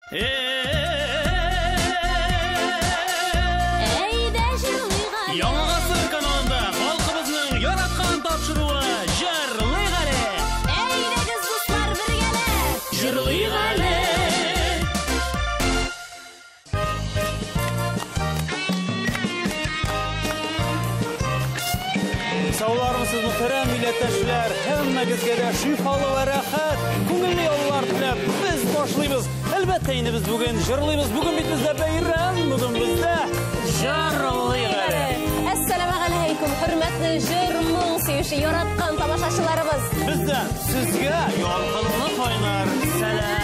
Әйдә җырлыйк әле. Яңа гасыр каналында халкыбызның яраткан тапшыруы Җырлыйк әле. Әйдәгез, дуслар, бергәләп Җырлыйк әле. Саулармысыз, мөхтәрәм милләттәшләр, һәммәгезгә дә шифалы вә рәхәт, күңелле яллар теләп без башлыйбыз. Әлбәттә, инде без бүген җырлыйбыз. Бүген бит бездә бәйрәм, бүген бездә җырлыйк әле. Әссәламегаләйкүм, хөрмәтле җыр моң сөюче яраткан тамашачыларыбыз. Бездән сезгә ялкынлы кайнар сәлам.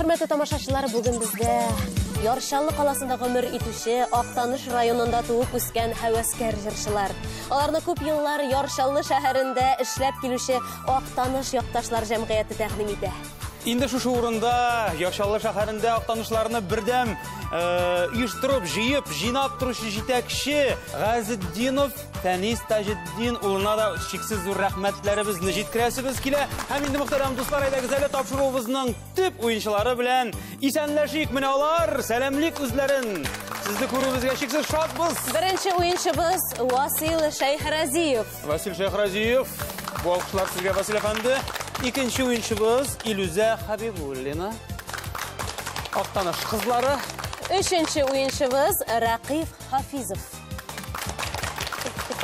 Хөрмәтле тамашачылар, бүген бездә Яр Чаллы каласында гомер итүче Актаныш районында туып үскән һәвәскәр җырчылар. Аларны күп еллар Яр Чаллы шәһәрендә эшләп килүче Актаныш якташлар җәмгыяте тәкъдим итә. Инде шушы урында Яр Чаллы шәһәрендә Актанышларны бердәм оештырып, җыеп, җыйнап торучы җитәкче Газетдинов Фәнис Таҗетдин улына да чиксез зур рәхмәтләребезне җиткерәсебез килә. Һәм инде, мөхтәрәм дуслар, әйдәгез әле тапшыруыбызның төп уенчылары белән исәнләшик. Менә алар, сәламлик үзләрен. Сезне күрүебезгә чиксез шатбыз. Беренче уенчыбыз Васил Шәйхразиев. Васил Шәйхразиев, бу алкышлар сезгә, Васил әфәнде. Икенче уенчыбыз Илүзә Хабибуллина. Актаныш кызлары. Өченче уенчыбыз Рәкыйф Хафизов.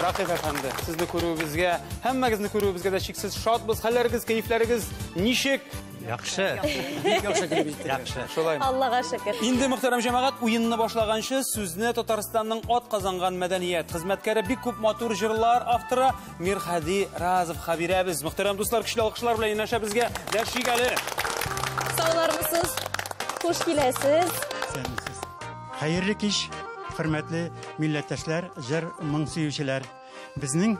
Рәкыйф әфәнде, сезне күрүебезгә, һәммәгезне күрүебезгә дә чиксез шатбыз. Хәлләрегез, кәефләрегез ничек? Яхшы. Бик яхшы килеп җиттек. Яхшы. Шулаймы? Аллага шөкер. Инде, мөхтәрәм җәмәгать, уенны башлаганчы сүзне Татарстанның ат казанган мәдәният хезмәткәре, бик күп матур җырлар авторы Мирхади Разовка бирәбез. Мөхтәрәм дуслар, көчле алкышлар белән янәшә безгә дәшик әле. Саулармысыз? Хуш киләсез. Исәнмесез. Хәерле кич, хөрмәтле милләттәшләр, җыр моң сөючеләр. Безнең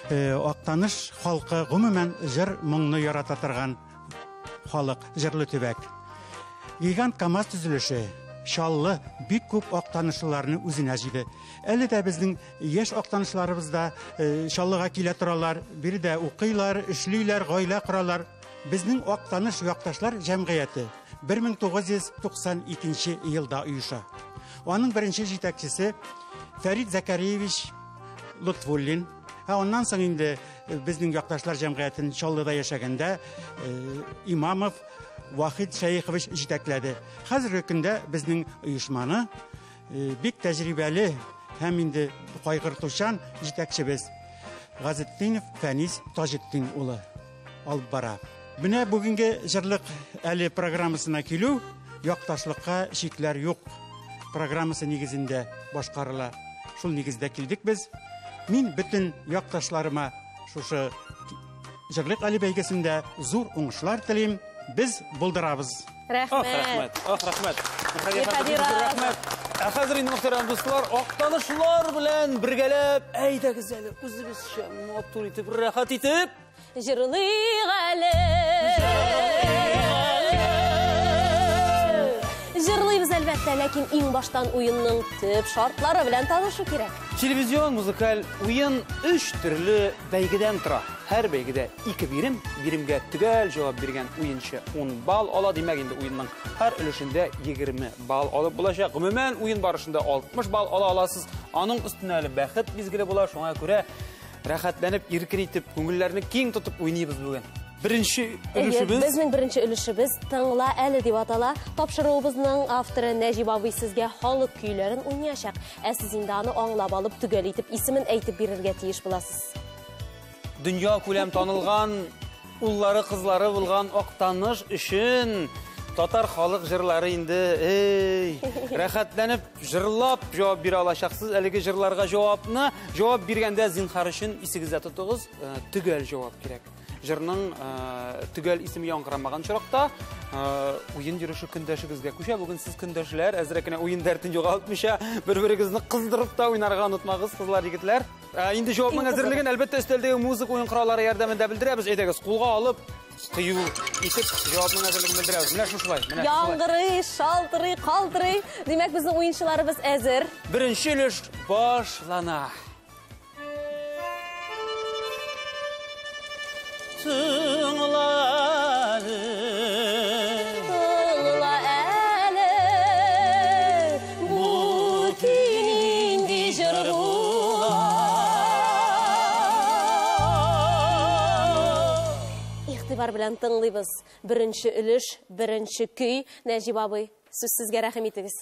Актаныш халкы гомумән җыр моңны ярата торган халык, җырлы төбәк. Гигант КАМАЗ төзелеше Чаллы бик күп актанышлыларны үзенә җыйды. Әле дә безнең яшь актанышларыбыз да Чаллыга килә торалар, биредә укыйлар, эшлиләр, гаилә коралар. Безнең Актаныш якташлар җәмгыяте 1992 елда оеша. Аның беренче җитәкчесе Фәрид Закариевич Лотфуллин. Ә аннан соң инде безнең якташлар җәмгыятен Чаллыда яшәгәндә Имамов Вахид Шәехович җитәкләде. Хәзерге көндә безнең оешманы бик тәҗрибәле һәм инде кайгыртучан җитәкчебез Газетдинов Фәнис Таҗетдин улы алып бара. Менә бүгенге җырлык әле программасына килү якташлыкка чикләр юк программасы нигезендә башкарыла. Шул нигездә килдек без. Мин бөтен якташларыма шушы җырлык әле бәйгесендә зур уңышлар телим. Без булдырабыз. Рәхмәт. Ах, рәхмәт. Ах, рәхмәт. Мирхади Рәхмәт. Ә хәзер инде, мөхтәрәм дуслар, актанышлар белән бергәләп, әйдәгез әле үзебезчә матур итеп, рәхәт итеп җырлыйк әле. Җырлыйбыз әлбәттә, ләкин иң баштан уенның төп шартлары белән танышу кирәк. Телевизион музыкаль уен өч төрле бәйгедән тора. Һәр бәйгедә ике бирем, биремгә төгәл җавап биргән уенчы 10 балл ала. Димәк, инде уенның һәр өлешендә 20 балл алып булачак. Гомумән, уен барышында 60 балл ала аласыз. Аның өстенә әле бәхет мизгеле була. Шуңа күрә рәхәтләнеп, иркен итеп, күңелләрне киң тотып уйныйбыз бүген. Беренче өлешебез. Безнең беренче өлешебез Тыңла әле дип атала. Тапшыруыбызның авторы Нәҗип абый сезгә халык көйләрен уйнаячак. Ә сез инде аны аңлап алып, төгәл итеп исемен әйтеп бирергә тиеш буласыз. Дөнья күләм танылган уллары, кызлары булган Актаныш өчен татар халык җырлары инде, эй, рәхәтләнеп җырлап җавап бирә алачаксыз. Әлеге җырларга җавапны, җавап биргәндә зинһар өчен исегездә тотыгыз, төгәл җавап кирәк. Җырның төгәл исеме яңгырамаган очракта, уен йөреше көндәшегезгә күчә. Бүген сез көндәшләр, әзрәк кенә уен дәртен югалтмыйча, бер-берегезне кыздырып та уйнарга онытмагыз, кызлар, егетләр. Инде җавапның әзерлеген әлбәттә өстәлдәге музыка уен кораллары ярдәмендә белдерәбез. Әйдәгез, кулга алып кыю итеп җавапның әзерлеген белдерәбез. Менә шушылай, менә шушылай. Яңгырый, шалтырый, калтырый. Димәк, безнең уенчыларыбыз әзер. Беренче өлеш башлана. Тыңла әле. Тыңла әле. Бу көй нинди җыр була? Игътибар белән тыңлыйбыз. Беренче өлеш, беренче көй. Нәҗип абый, сүз сезгә, рәхим итегез.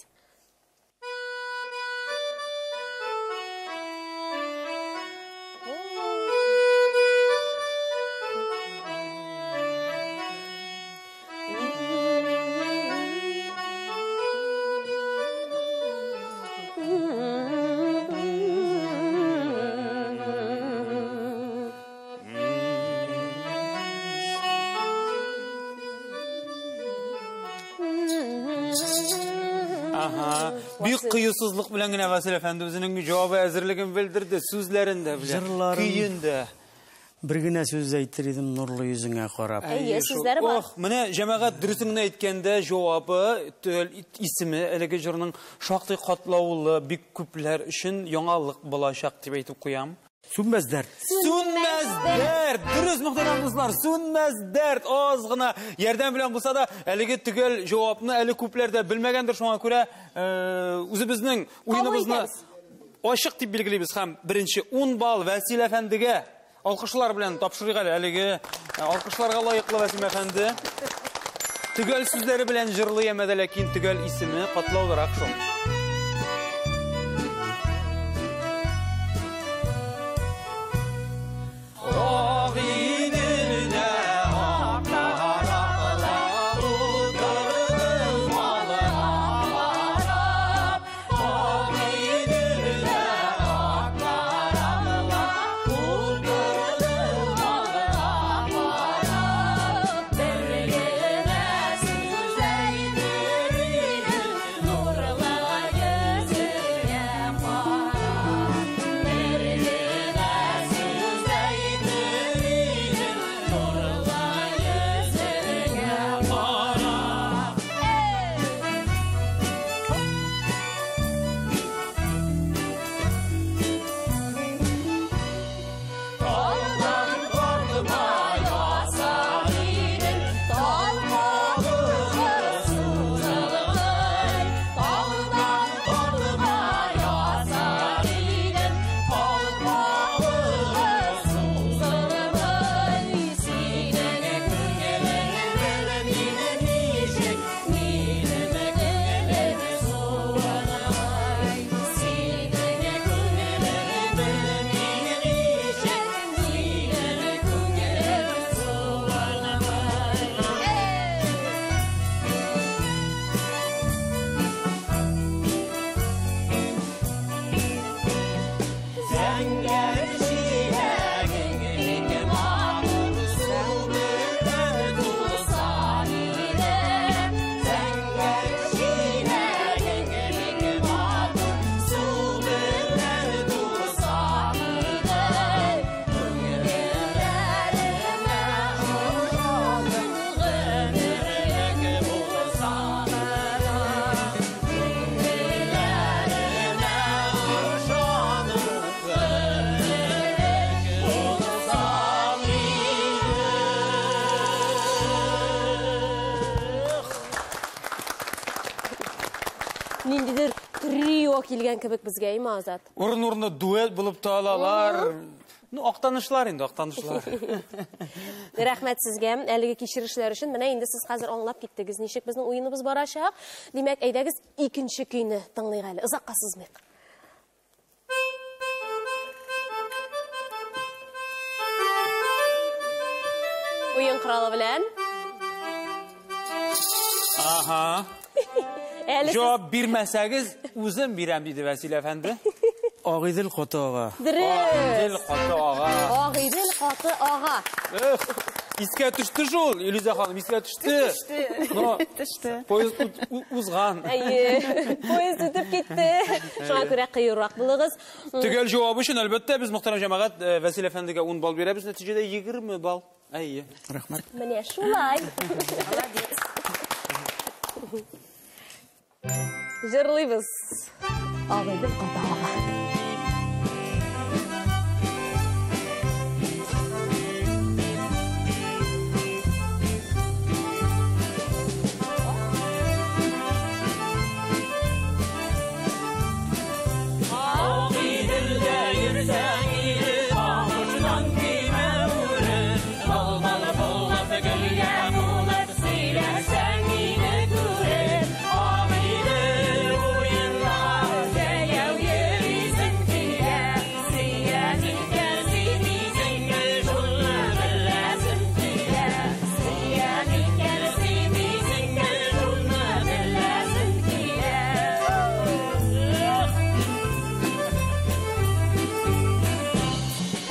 Ага. Бик кыюсызлык белән генә Васил әфәнде үзенең җавабы әзерлеген белдерде, сүзләрен дә белә, Җырларын. көен дә. Бер генә сүз әйтер идем, нурлы йөзеңә карап. Әйе, Әйе, шул. сүзләре бар. Ох, менә җәмәгать дөресен генә әйткәндә җавабы, төгәл исеме әлеге җырның шактый катлаулы, бик күпләр өчен яңалык булачак дип әйтеп куям. Сүнмәс дәрт. Сүнмәс дәрт. Дөрес, мөхтәрәм дуслар, сүнмәс дәрт. Аз гына ярдәм белән булса да, әлеге төгәл җавапны әле күпләр дә белмәгәндер, шуңа күрә, үзебезнең уеныбызны итәбез. ачык дип билгелибез һәм беренче 10 балл Васил әфәндегә алкышлар белән тапшырыйк әле, әлеге алкышларга лаеклы Васил әфәнде. Төгәл сүзләре белән җырлый, әмма дә ләкин төгәл исеме катлаулырак шул. Ниндидер трио килгән кебек безгә, әйме, Азат? Урын-урынны дуэт булып та алалар. Ну, актанышлар инде, актанышлар. Рәхмәт сезгә әлеге кичерешләр өчен. Менә инде сез хәзер аңлап киттегез, ничек безнең уеныбыз барачак. Димәк, әйдәгез икенче көйне тыңлыйк әле. Озакка сузмыйк. Уен коралы белән. Ага. Әле сез Җавап бирмәсәгез, үзем бирәм, диде Васил әфәнде. Агыйдел каты ага. Дөрес. Агыйдел каты ага. Агыйдел каты ага. Эх, искә төште шул, Илүзә ханым, искә төште. Но Төште. поезд узган. Әйе, поезд үтеп китте. Шуңа күрә кыюрак булыгыз. Төгәл җавап өчен, әлбәттә, без мөхтәрәм җәмәгать Вәсил әфәндегә 10 балл бирәбез, нәтиҗәдә 20 балл. Әйе. Рәхмәт. Менә шулай. Молодец. Җырлыйбыз. Агыйдел каты ага. Агыйделдә йөрсәң иде, камышдан көймә үреп, бал-бал булып, гөлгә кунып, сөйләшсәң иде күреп. Агыйдел буенда җәяү йөрисең килә, сөя икән сине җиңел, шуны беләсең килә. Сөя икән сине җиңел, шуны беләсең килә.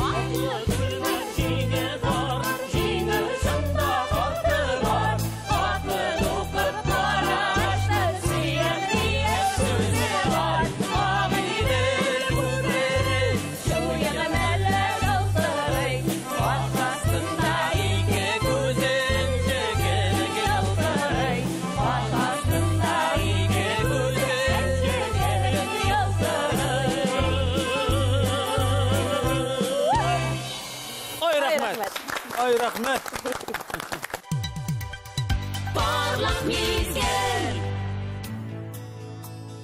Атлы күлмәк җиңе бар, җиңе очында хаты бар. Хатын укып караштыр, сөям дигән сүзе бар. Агыйдел күпере, чуен мәллә ялтырый. Аркасында ике күзен кебек ялтырый. Аркасында ике күзен кебек ялтырый. Ай, рәхмәт. Ай, рәхмәт. Парлак мизгел.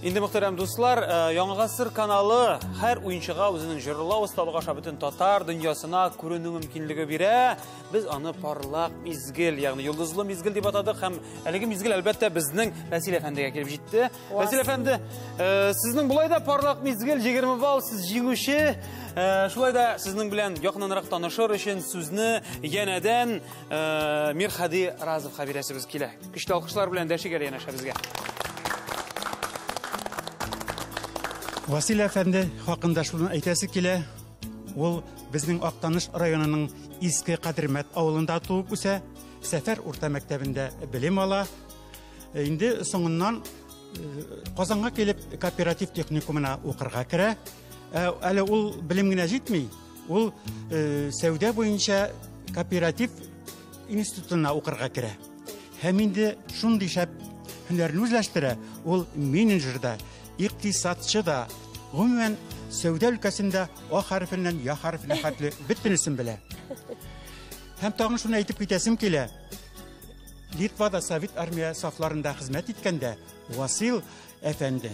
Инде, мөхтәрәм дуслар, Яңа Гасыр каналы һәр уенчыга үзенең җырлау осталыгы аша бөтен татар дөньясына күренү мөмкинлеге бирә. Без аны парлак мизгел, ягъни йолдызлы мизгел дип атадык һәм әлеге мизгел әлбәттә безнең Вәсил әфәндегә килеп җитте. Вәсил әфәнде, сезнең болай да парлак мизгел 20 балл, сез җиңүче. Шулай да сезнең белән якыннанрак танышыр өчен сүзне янәдән Мирхади Разовка бирәсебез килә. Көчле алкышлар белән дәшик әле янәшәбезгә. Васил әфәнде хакында шуны әйтәсе килә. Ул безнең Актаныш районының Иске Кадермәт авылында туып үсә, Сәфәр урта мәктәбендә белем ала. Инде соңыннан Казанга килеп кооператив техникумына укырга керә. Әле ул белем генә җитми, ул сәүдә буенча кооператив институтына укырга керә. Һәм инде шундый шәп һөнәрне үзләштерә, ул менеджер да, икътисадчы да, гомумән сәүдә өлкәсендә А хәрефеннән Я хәрефенә хәтле бөтенесен белә. Һәм тагын шуны әйтеп китәсем килә. Литвада Совет армия сафларында хезмәт иткәндә Васил әфәнде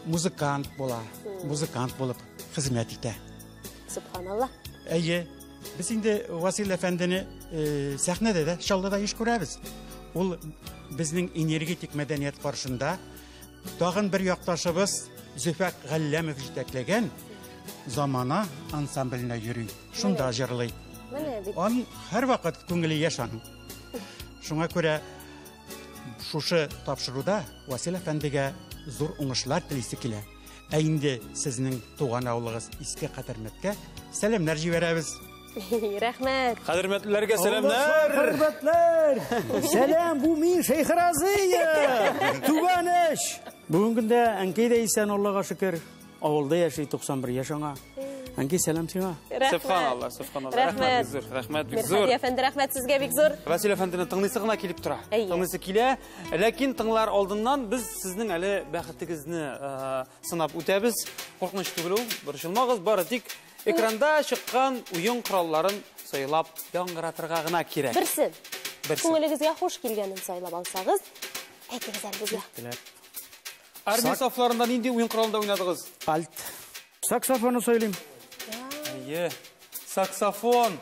музыкант була, музыкант булып хезмәт итә. Субханалла. Әйе, без инде Васил әфәндене сәхнәдә дә, Чаллыда еш күрәбез. Ул безнең энергетик мәдәният каршында тагын бер якташыбыз Зөфәк Галләмов җитәкләгән Замана ансамбленә йөри, шунда җырлый. Менә бит. Аның һәрвакыт күңеле яшь аның. Шуңа күрә шушы тапшыруда Васил әфәндегә зур уңышлар телисе килә. Ә инде сезнең туган авылыгыз Иске Кадермәткә сәламнәр җибәрәбез. Рәхмәт. Кадермәтлеләргә сәламнәр. Хөрмәтләр. Сәлам, бу мин Шәйхразия. Туган эш. Бүгенге көндә әнкәй дә исән, Аллага шөкер. Авылда яши, 91 яшь аңа. Әнкәй, сәлам сиңа. Рәхмәт. Субханалла, субханалла. Рәхмәт бик зур, рәхмәт бик зур. Мирхади әфәнде, рәхмәт сезгә бик зур. Васил әфәндене тыңлыйсы гына килеп тора. Әйе. Тыңлыйсы килә. Ләкин тыңлар алдыннан без сезнең әле бәхетегезне сынап үтәбез. Куркыныч түгел ул, борчылмагыз, бары тик экранда чыккан уен коралларын сайлап яңгыратырга гына кирәк. Берсен. Берсен. Күңелегезгә хуш килгәнен сайлап алсагыз, әйтегез әле безгә. Теләп. Армия сафларында нинди уен коралында уйнадыгыз? Альт. Саксофонны сайлыйм. Әйе. Саксофон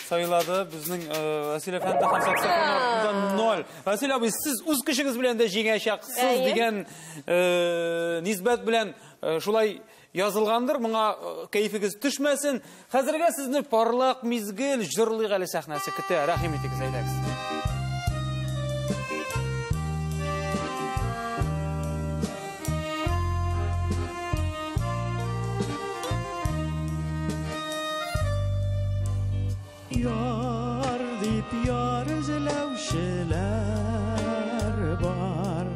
сайлады безнең Васил әфәнде һәм саксофон артында 0. Васил абый, сез үз көчегез белән дә җиңәчәксез Әйе. дигән нисбәт белән шулай язылгандыр, моңа кәефегез төшмәсен. Хәзергә сезне парлак мизгел җырлыйк әле сәхнәсе көтә. Рәхим итегез, әйдәгез. Яр дип яр эзләүчеләр бар,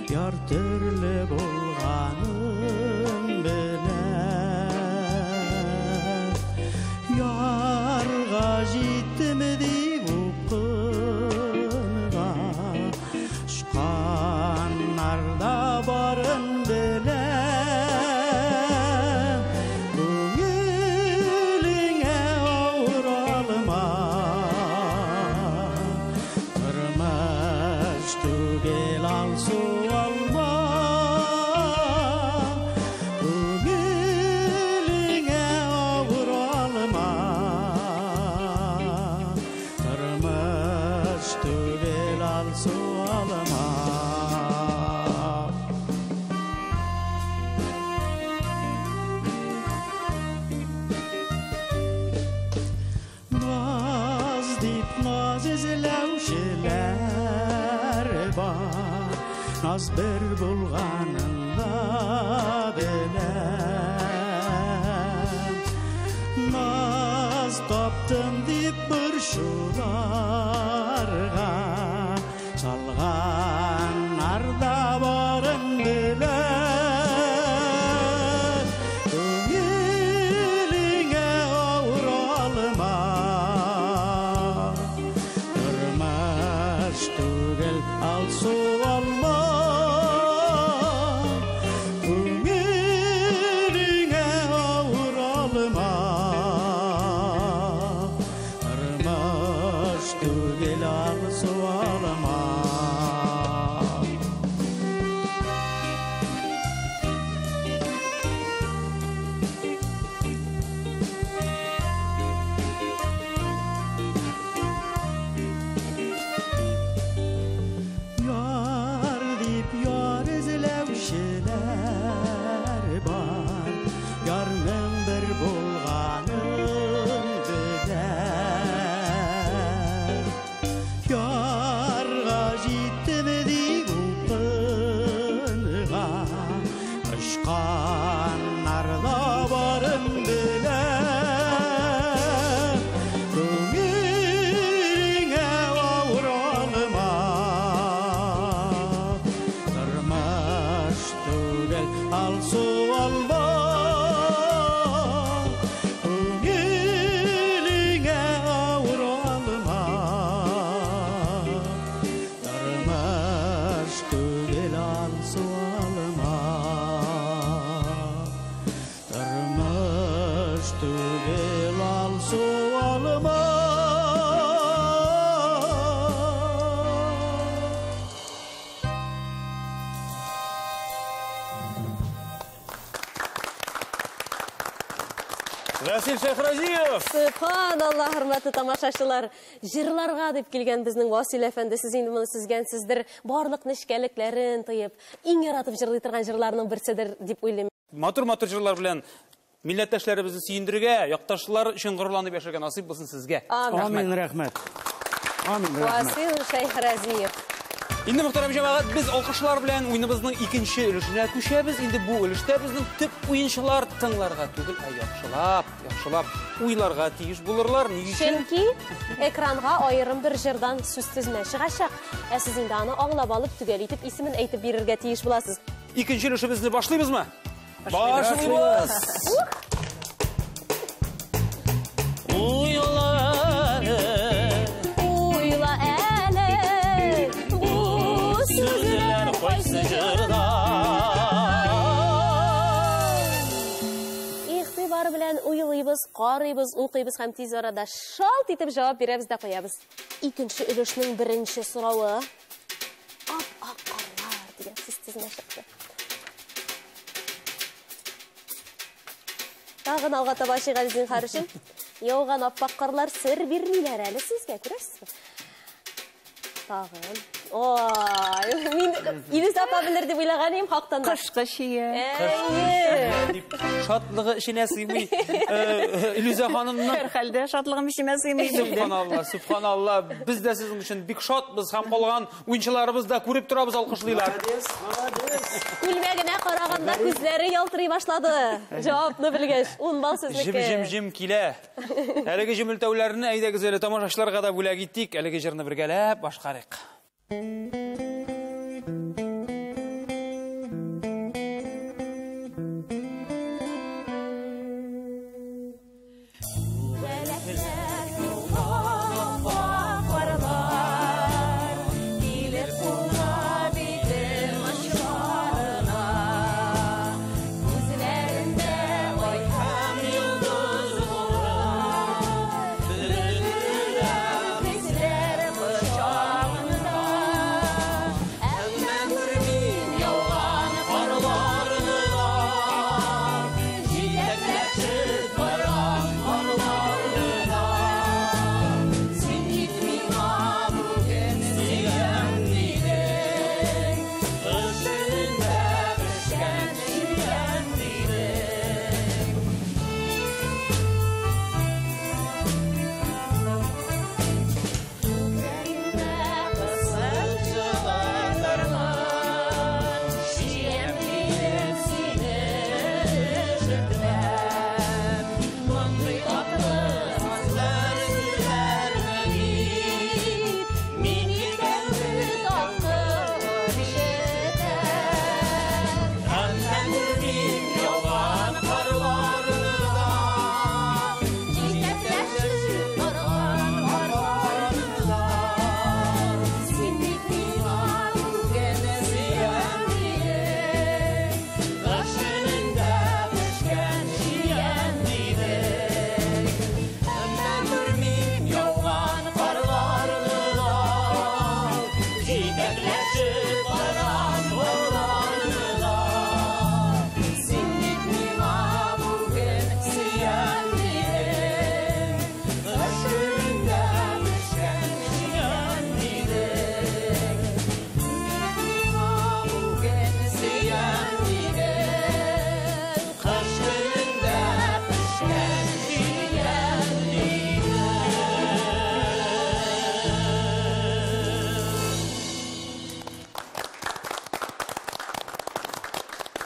яр төрле булганын беләм. Ярга җиттем дип упкынга, очканнар да барын беләм. Күңелеңә авыр алма, тормыш түгел алсу алма. Күңелеңә авыр алма, тормыш түгел алсу алма. Naz дип наз эзләүчеләр бар, наз бер булганын да беләм. Наз таптым дип борчуларга салганнар да барын беләм. Күңелеңә авыр алма, тормыш түгел алсу алма. Күңелеңә авыр алма, тормыш түгел алсу алма. Яр дип яр эзләүчеләр бар, ярның бер булганын беләм. Ярга җиттем дип упкынга, очканнар да барын беләм. Күңелеңә авыр алма, тормыш түгел алсу алма. Күңелеңә авыр алма, тормыш түгел алсу алма. Тормыш түгел алсу алма. Васил Шәйхразиев! Сөбханалла, хөрмәтле тамашачылар, җырларга дип килгән безнең Васил әфәнде, сез инде моны сизгәнсездер, барлык нечкәлекләрен тоеп, иң яратып җырлый торган җырларның берседер дип уйлыйм. Матур-матур җырлар белән милләттәшләребезне сөендерергә, якташлар өчен горурланып яшәргә насыйп булсын сезгә. Амин. Амин, рәхмәт. Амин, рәхмәт. Васил Шәйхразиев. Инде, мөхтәрәм җәмәгать, без алкышлар белән уеныбызның икенче өлешенә күчәбез. Инде бу өлештә безнең төп уенчылар тыңларга түгел, ә яхшылап, яхшылап уйларга тиеш булырлар. Ни өчен? Чөнки экранга аерым бер җырдан сүз тезмә чыгачак. Ә сез инде аны аңлап алып, төгәл итеп исемен әйтеп бирергә тиеш буласыз. Икенче өлешебезне башлыйбызмы? Башлыйбыз. Уйла әле, Уйла әле, бу сүзләр кайсы җырда? Игътибар белән уйлыйбыз, карыйбыз, укыйбыз һәм тиз арада шалт итеп җавап бирәбез дә куябыз. Икенче өлешнең беренче соравы. Ап-ак карлар дигән сүз тезмә чыкты. Тагын алга таба чыгар зинһар өчен. Яуган аппак карлар сер бирмиләр әле сезгә, күрәсезме? Тагын Ой, мин Илүзә апа белер дип уйлаган идем, хактан да. Кышкы чия. Әйе. Дип, шатлыгы эченә сыймый. Илүзә ханымның Һәрхәлдә шатлыгым эчемә сыймый. Субханалла, субханалла. Без дә сезнең өчен бик шатбыз һәм калган уенчыларыбыз да күреп торабыз, алкышлыйлар. Молодец, молодец. Күлмәгенә караганда күзләре ялтырый башлады. Җавапны белгәч, 10 балл сезнеке. Җем, җем, җем килә. Әлеге җемелтәүләрне әйдәгез әле тамашачыларга да бүләк итик. Әлеге җырны бергәләп башкарыйк.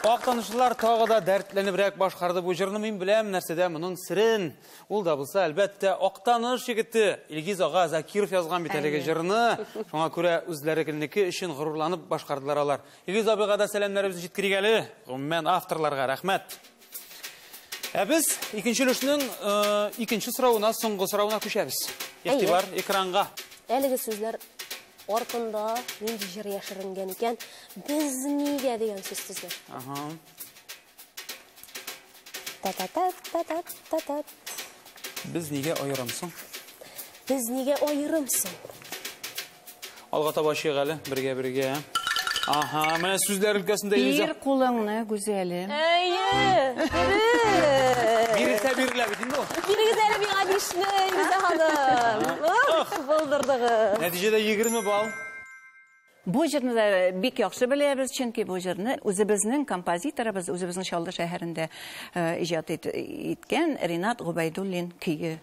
Актанышлылар тагы да дәртләнебрәк башкарды бу җырны. Мин беләм нәрсәдә моның серен. Ул да булса, әлбәттә, Актаныш егете Илгиз ага Закиров язган бит әлеге җырны. Шуңа күрә үзләренеке өчен горурланып башкардылар алар. Илгиз абыйга да сәламнәребезне җиткерик әле. Гомумән, авторларга рәхмәт. Ә без икенче өлешнең икенче соравына, соңгы соравына күчәбез. Игътибар экранга. Әлеге сүзләр артында нинди җыр яшеренгән икән? Без нигә дигән сүз төзгән. Та-та-та-та-та-та-та. Без нигә аерымсың? Без нигә аерымсың? Алга таба чыгыйк әле, бергә-бергә. Аһа, менә сүзләр өлкәсендә Илүзә. Бир кулыңны, гүзәлем. Әйе, дөрес. Бирелсә бирелә бит инде ул. Бирегез әле миңа бишне, Илүзә ханым. Ах, булдырдыгыз. Нәтиҗәдә 20 балл. Бу җырны да бик яхшы беләбез, чөнки бу җырны үзебезнең композиторыбыз, үзебезнең Чаллы шәһәрендә иҗат иткән Ринат Гобәйдуллин көе.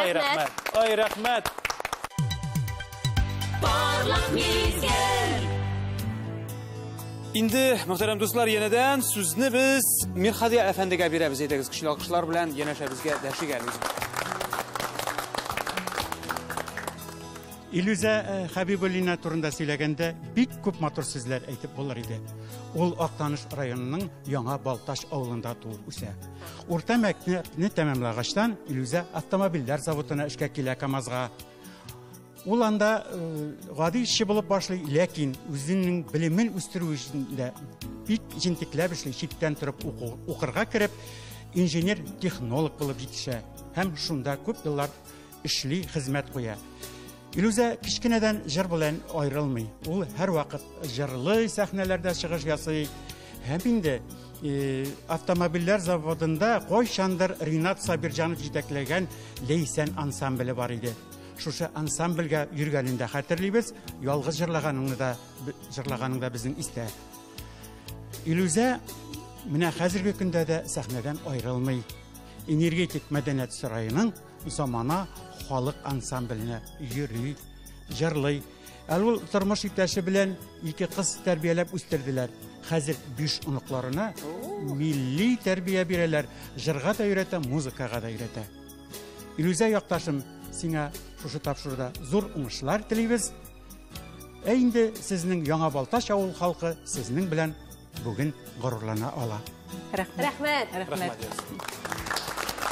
Ай, рәхмәт. Ай, рәхмәт. Парлак мизгел. Инде, мөхтәрәм дуслар, янәдән сүзне без Мирхади әфәндегә бирәбез. Әйдәгез, көчле алкышлар белән янәшәбезгә дәшик әле үзен. Илүзә Хәбибуллина турында сөйләгәндә бик күп матур сүзләр әйтеп булыр иде. Ул Актаныш районының Яңа Балтач авылында туып үсә. Урта мәктәпне тәмамлагачтан Илүзә автомобильләр заводына эшкә килә КАМАЗга. Ул анда гади эшче булып башлый, ләкин үзенең белемен үстерү өчен дә бик җентекләп эшли, читтән торып укырга кереп, инженер-технолог булып җитешә һәм шунда күп еллар эшли, хезмәт куя. Илүзә кечкенәдән җыр белән аерылмый. Ул һәрвакыт җырлый, сәхнәләрдә чыгыш ясый. Һәм инде автомобильләр заводында кайчандыр Ринат Сабирҗанов җитәкләгән Ләйсән ансамбле бар иде. Шушы ансамбльгә йөргәнен дә хәтерлибез, ялгыз җырлаганыңны да, җырлаганың да безнең истә. Илүзә менә хәзерге көндә дә сәхнәдән аерылмый. Энергетик мәдәният сараеның замана халык ансамбленә йөри, җырлый. Әле ул тормыш иптәше белән ике кыз тәрбияләп үстерделәр. Хәзер 5 оныкларына милли тәрбия бирәләр, җырга да өйрәтә, музыкага да өйрәтә. Илүзә якташым, сиңа шушы тапшыруда зур уңышлар телибез. Ә инде сезнең Яңа Балтач авыл халкы сезнең белән бүген горурлана ала. Рәхмәт. Рәхмәт. Рәхмәт.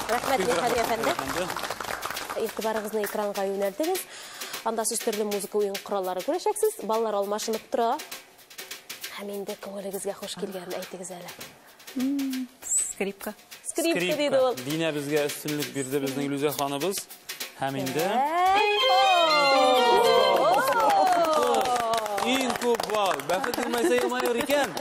Рәхмәт, Мирхади әфәнде. Игътибарыгызны экранга юнәлтегез. Анда сез төрле музыка уен кораллары күрәчәксез. Баллар алмашынып тора. Һәм инде күңелегезгә хуш килгәнен әйтегез әле. Скрипка. Скрипка диде ул. Динә безгә өстенлек бирде безнең Илүзә ханыбыз. Һәм инде иң күп балл. Бәхет елмайса елмаер икән.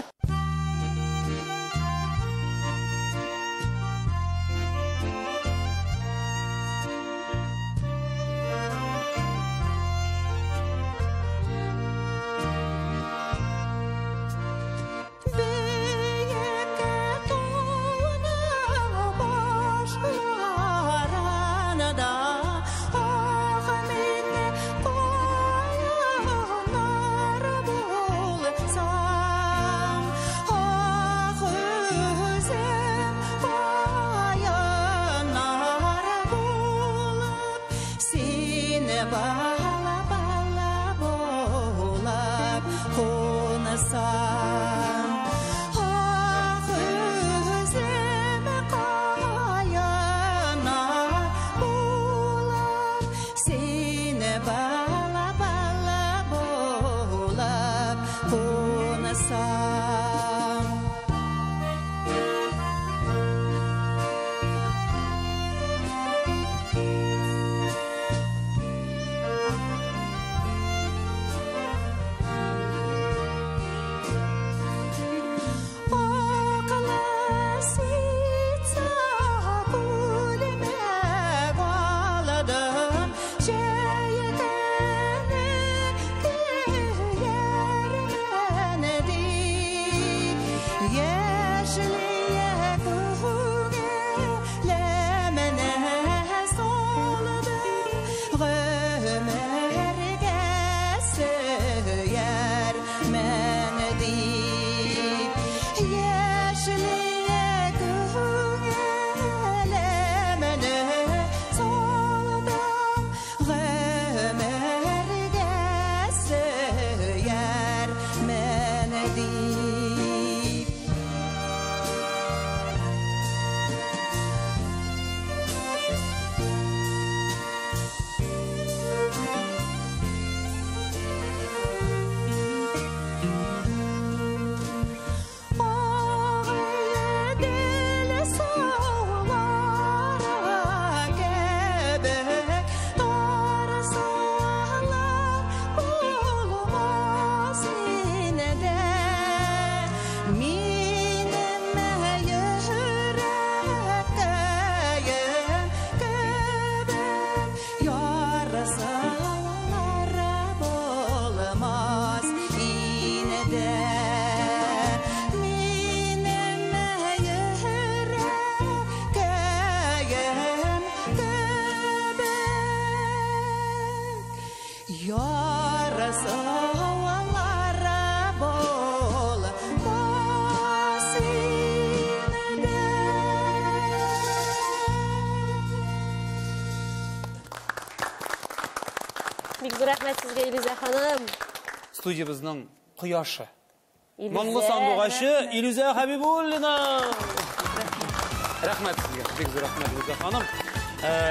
Минем йөрәккәем кебек Рәхмәт сезгә, Илүзә ханым. Студиябезнең кояшы. Моңлы сандугачы Илүзә Хәбибуллина. Рәхмәт сезгә, бик зур рәхмәт, Илүзә ханым.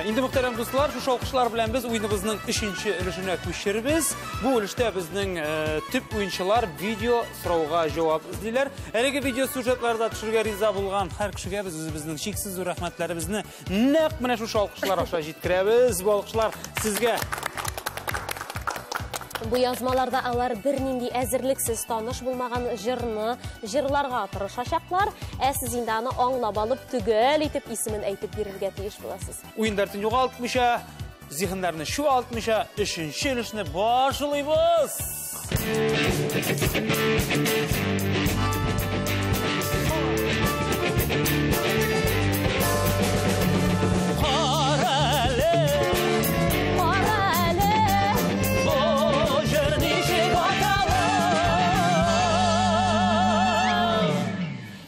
Инде, мөхтәрәм дуслар, шушы алкышлар белән без уеныбызның өченче өлешенә күчербез. Бу өлештә безнең төп уенчылар видео сорауга җавап эзлиләр. Әлеге видео сюжетларда төшергә риза булган һәр кешегә без үзебезнең чиксез зур рәхмәтләребезне нәкъ менә шушы алкышлар аша җиткерәбез. Бу алкышлар сезгә. Бу язмаларда алар бернинди әзерлексез таныш булмаган җырны җырларга тырышачаклар. Ә сез инде аны аңлап алып, төгәл итеп исемен әйтеп бирергә тиеш буласыз. Уен дәртен югалтмыйча, зиһеннәрне чуалтмыйча, өченче өлешне башлыйбыз.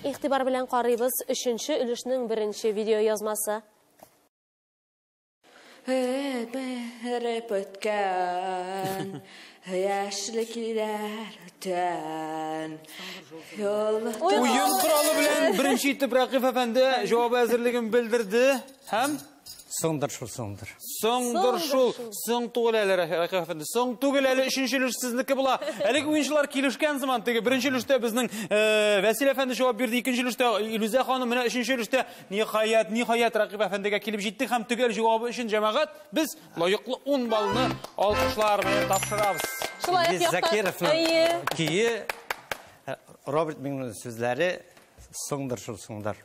Игътибар белән карыйбыз өченче өлешнең беренче видео язмасы. Береп үткән яшьлекләр үтән. Уен коралы белән беренче итеп Рәкыйф әфәнде җавап әзерлеген белдерде һәм Соңдыр шул, соңдыр. Соңдыр шул, соң түгел әле, Рәкыйф әфәнде. Соң түгел әле, өченче өлеш сезнеке була. Әлеге уенчылар килешкән сыман, теге беренче өлештә безнең Вәсил әфәнде җавап бирде, икенче өлештә Илүзә ханым, менә өченче өлештә ниһаять, ниһаять Рәкыйф әфәндегә килеп җиттек һәм төгәл җавабы өчен җәмәгать без лаеклы 10 баллны алкышлар белән тапшырабыз. Шулай ук Закировның көе, Роберт Миңнуллин сүзләре соңдыр шул, соңдыр.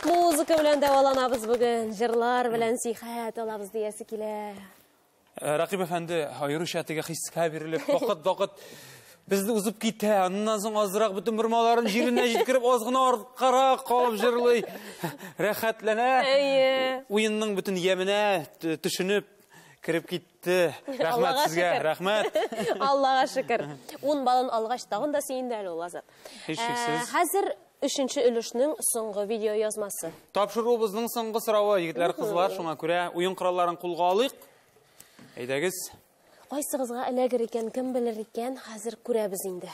Музыка белән дәваланабыз бүген, җырлар белән сихәт алабыз диясе килә. Рәкыйп әфәнде, аеруча теге хискә бирелеп, вакыт-вакыт безне узып китә, аннан соң азрак бөтен бормаларын җиренә җиткереп, аз гына арткарак калып җырлый, рәхәтләнә. Әйе. Уенның бөтен яменә төшенеп, кереп китте. Рәхмәт сезгә, рәхмәт. Аллага шөкер. 10 балын алгач тагын да сөенде әле ул Азат. Һичшиксез. Хәзер өченче өлешнең соңгы видео язмасы. Тапшыруыбызның соңгы соравы, егетләр, кызлар, шуңа күрә уен коралларын кулга алыйк. Әйдәгез. Кайсыгызга эләгер икән, кем белер икән, хәзер күрәбез инде.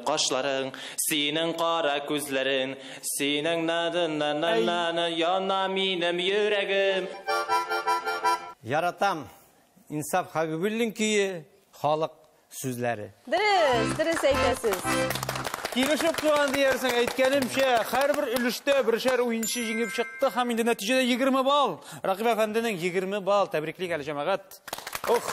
Кашларың, синең кара күзләрең, синең на-на-на-на-на яна минем йөрәгем. Яратам. Инсаф Хабибуллин көе, халык сүзләре. Дөрес, дөрес әйтәсез. Килешеп куйган диярсең, әйткәнемчә, һәрбер өлештә бершәр уенчы җиңеп чыкты һәм инде нәтиҗәдә 20 балл. Рәкыйп әфәнденең 20 балл. Тәбриклик әле, җәмәгать. Ох!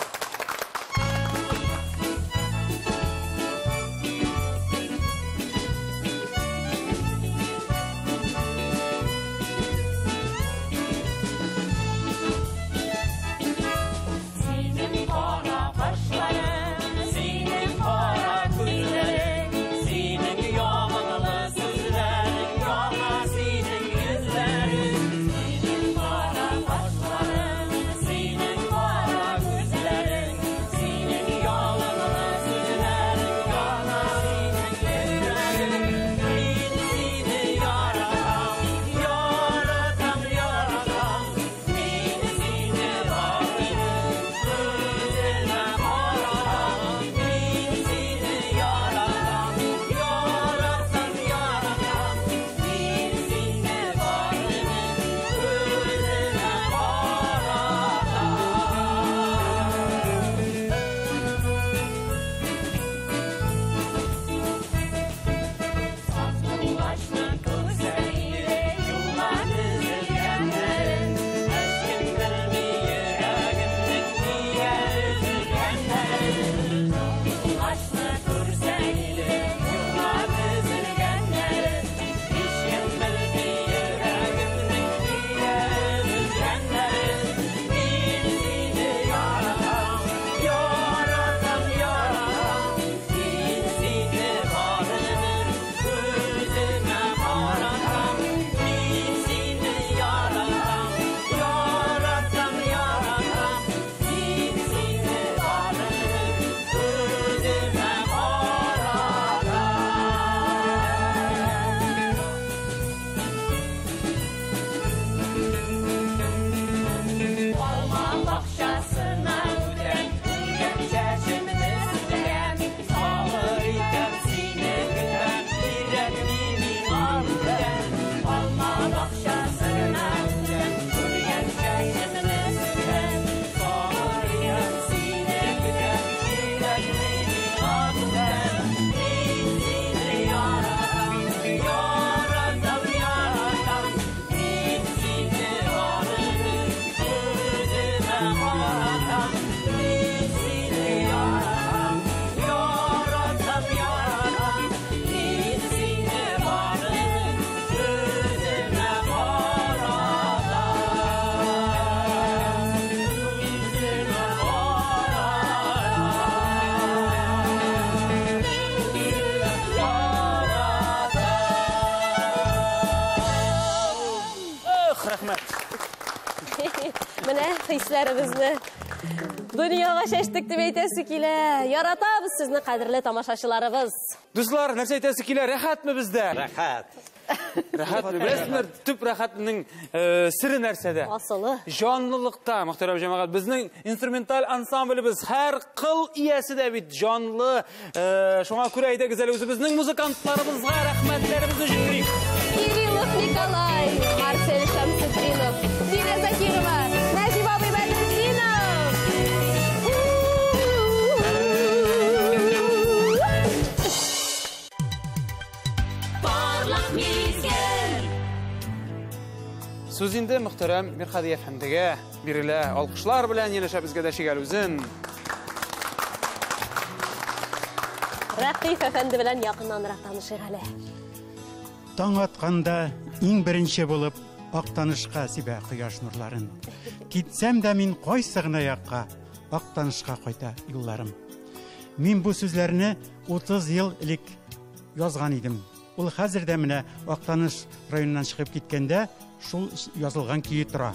Менә хисләребезне дөньяга чәчтек дип әйтәсе килә. Яратабыз сезне, кадерле тамашачыларыбыз. Дуслар, нәрсә әйтәсе килә? Рәхәтме бездә? Рәхәт. Рәхәтме? Беләсезме, төп рәхәтнең сере нәрсәдә? Асылы. Җанлылыкта, мөхтәрәм җәмәгать. Безнең инструменталь ансамблебез һәр кыл иясе дә бит җанлы. Шуңа күрә әйдәгез әле үзебезнең музыкантларыбызга рәхмәтләребезне җиткерик. Кириллов Николай, Марсель Шамсетдинов, Дина Закирова, Нәҗип абый Бәдретдинов. Парлак мизгел. Сүз инде мөхтәрәм Мирхади әфәндегә бирелә. Алкышлар белән янәшәбезгә дәшик әле үзен. Рәкыйф әфәнде белән якыннанрак танышыйк әле. Таң атканда иң беренче булып Актанышка сибә кояш нурларын. Китсәм дә мин кайсы гына якка, Актанышка кайта юлларым. Мин бу сүзләрне 30 ел элек язган идем. Ул хәзер дә менә Актаныш районыннан чыгып киткәндә шул язылган көе тора.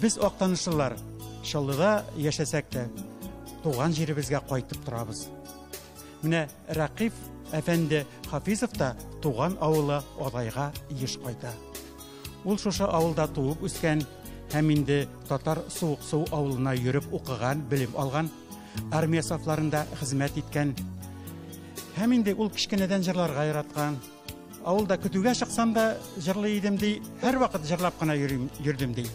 Без актанышлылар Чаллыда яшәсәк тә, туган җиребезгә кайтып торабыз. Менә Рәкыйф әфәнде Хафизов та туган авылы Адайга еш кайта. Ул шушы авылда туып үскән һәм инде Татар Суыксу авылына йөреп укыган, белем алган, армия сафларында хезмәт иткән. Һәм инде ул кечкенәдән җырларга яраткан. Авылда көтүгә чыксам да җырлый идем ди, һәрвакыт җырлап кына йөрим, йөрдем ди.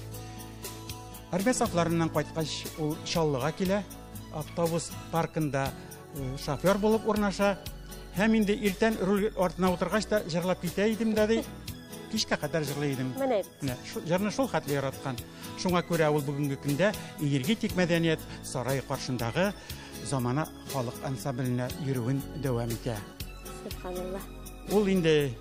Армия сафларыннан кайткач, ул Чаллыга килә, автобус паркында шофер булып урнаша. Һәм инде иртән руль артына утыргач та җырлап китә идем дә ди. Кичкә кадәр җырлый идем. Менә. Менә җырны шул хәтле яраткан. Шуңа күрә ул бүгенге көндә Энергетик мәдәният сарае каршындагы Замана халык ансамбленә йөрүен дәвам итә. Субханалла. Ул инде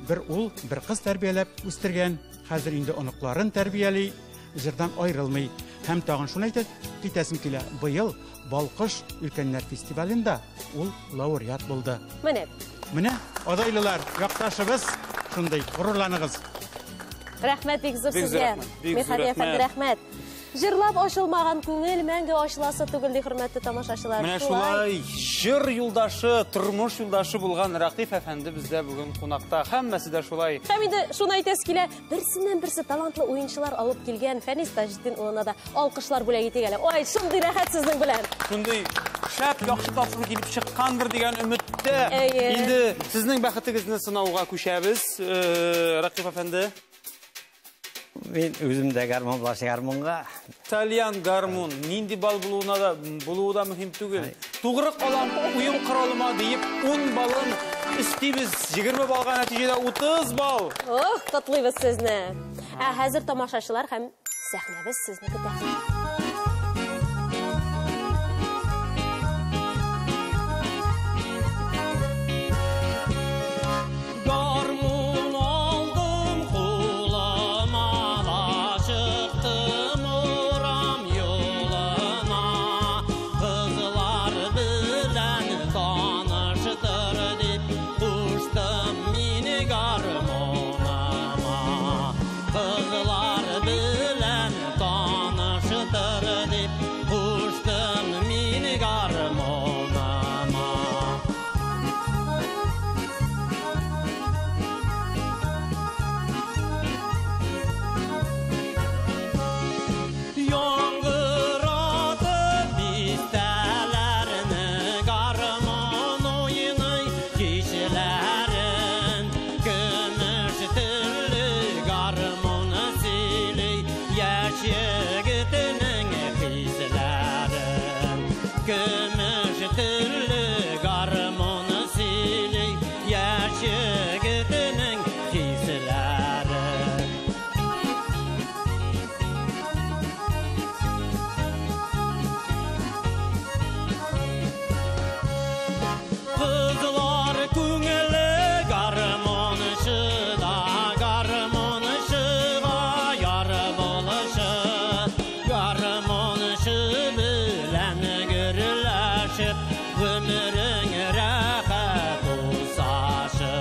бер ул, бер кыз тәрбияләп үстергән, хәзер инде оныкларын тәрбияли, җырдан аерылмый. Һәм тагын шуны әйтеп китәсем килә, быел Балкыш өлкәннәр фестивалендә ул лауреат булды. Менә. Менә, адайлылар, якташыбыз шундый, горурланыгыз. Рәхмәт бик зур сезгә. Михаил әфәнде, рәхмәт. Җырлап ачылмаган күңел мәңге ачыласы түгел, ди хөрмәтле тамашачылар. Менә шулай җыр юлдашы, тормыш юлдашы булган Рәкыйф әфәнде бездә бүген кунакта. Һәммәсе дә шулай. Һәм инде шуны әйтәсе килә, берсеннән-берсе талантлы уенчылар алып килгән Фәнис Таҗетдин улына да алкышлар бүләк итик әле. Ой, шундый рәхәт сезнең белән. Шундый шәп, яхшы тапшыру килеп чыккандыр дигән өметтә. Әйе. Инде сезнең бәхетегезне сынауга күчәбез, Рәкыйф әфәнде. Мин үзем дә гармун башы гармунга. Тальян гармун нинди бал булуына да булуы да мөһим түгел. Тугры калам уен коралыма диеп 10 балын өстибез. 20 балга нәтиҗәдә 30 балл. Ох, котлыйбыз сезне. Ә хәзер тамашачылар һәм сәхнәбез сезне көтә. Гармун алдым кулыма да чыктым урам юлына. Кызлар белән таныштыр дип куштым мине гармуныма. Кызлар белән таныштыр дип куштым мине гармуныма. Яңгыратып бистәләрне гармун уйный кичләрен. Көмеш телле гармун сөйли яшь егетнең хисләрен. Көмеш телле гармун сөйли яшь егетнең хисләрен. Кызлар күңеле гармунчыда, гармунчыга яр булышы, гармунчы белән гөрләшеп, гомерең рәхәт узашы.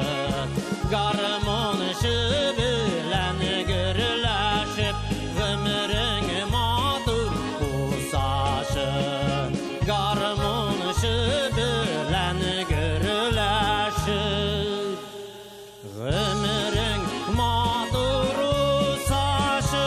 Гармунчы белән гөрләшеп, гомерең матур узашы. Гармунчы белән гөрләшеп, гомерең матур узашы.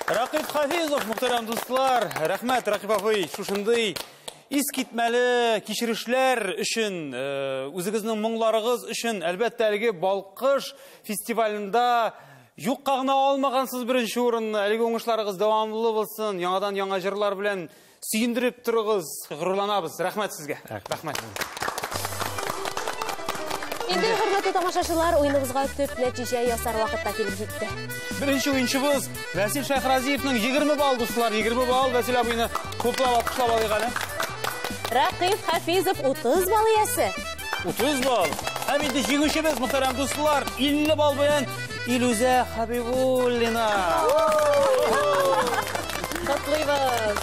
Рәкыйф Хафизов, мөхтәрәм дуслар, рәхмәт, Рәкыйф абый, шушындый искитмәле кичерешләр өчен, үзегезнең моңларыгыз өчен, әлбәттә, әлеге Балкыш фестивалендә юкка гына алмагансыз беренче урынны. Әлеге уңышларыгыз дәвамлы булсын, яңадан яңа җырлар белән сөендереп торыгыз, горурланабыз. Рәхмәт сезгә. Рәхмәт. Инде, хөрмәтле тамашачылар, уеныбызга төп нәтиҗә ясар вакыт та килеп җитте. Беренче уенчыбыз Вәсил Шәйхразиевның 20 балл, дуслар, 20 балл. Вәсил абыйны хуплап алкышлап алыйк әле. Рәкыйф Хафизов 30 балл иясе. 30 балл. Һәм инде җиңүчебез, мөхтәрәм дуслар, 50 балл белән Илүзә Хәбибуллина. Котлыйбыз!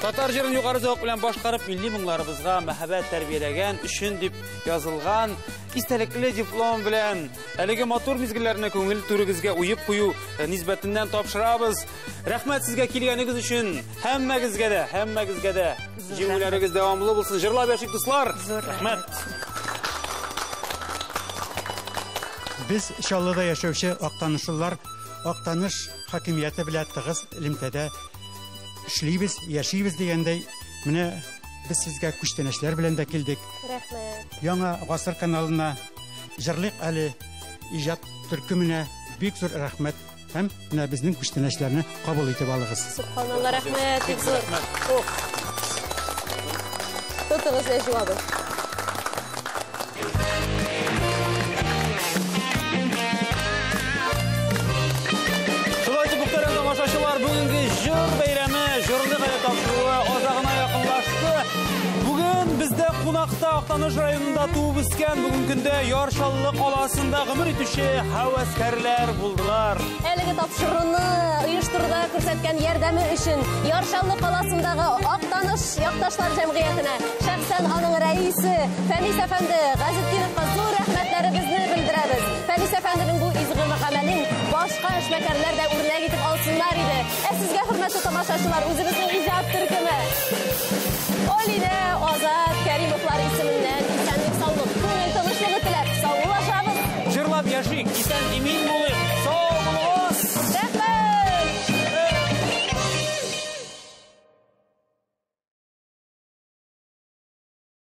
Татар җырын югары зәвык белән башкарып, милли моңнарыбызга мәхәббәт тәрбияләгән өчен дип язылган истәлекле диплом белән әлеге матур мизгелләрне күңел түрегезгә уеп кую нисбәтеннән тапшырабыз. Рәхмәт сезгә килгәнегез өчен. Һәммәгезгә дә, һәммәгезгә дә җиңүләрегез дәвамлы булсын. Җырлап яшик, дуслар. Рәхмәт. Без Чаллыда яшәүче актанышлылар Актаныш хакимияте белән тыгыз элемтәдә эшлибез, яшибез дигәндәй, менә без сезгә күчтәнәчләр белән дә килдек. Рәхмәт. Яңа гасыр каналына Җырлыйк әле иҗат төркеменә бик зур рәхмәт һәм менә безнең күчтәнәчләрне кабул итеп алыгыз. Субханалла, рәхмәт, бик зур. Тотыгыз, Нәҗү абый. Шулай итеп, мөхтәрәм тамашачылар, бүгенге җыр бәйрәме, җырлык әле тапшыруы азагына якынлашты. Бүген бездә кунакта Актаныш районында туып үскән, бүгенге көндә Яр Чаллы каласында гомер итүче һәвәскәрләр булдылар. Әлеге тапшыруны оештыруда күрсәткән ярдәме өчен Яр Чаллы каласындагы Актаныш якташлар җәмгыятенә, шәхсән аның рәисе Фәнис әфәнде Газетдиновка зур рәхмәтләребезне белдерәбез. Фәнис әфәнденең бу изге гамәлен башка эшмәкәрләр дә үрнәк итеп алсыннар иде. Ә сезгә, хөрмәтле тамашачылар, үзебезнең иҗат төркеме Алинә,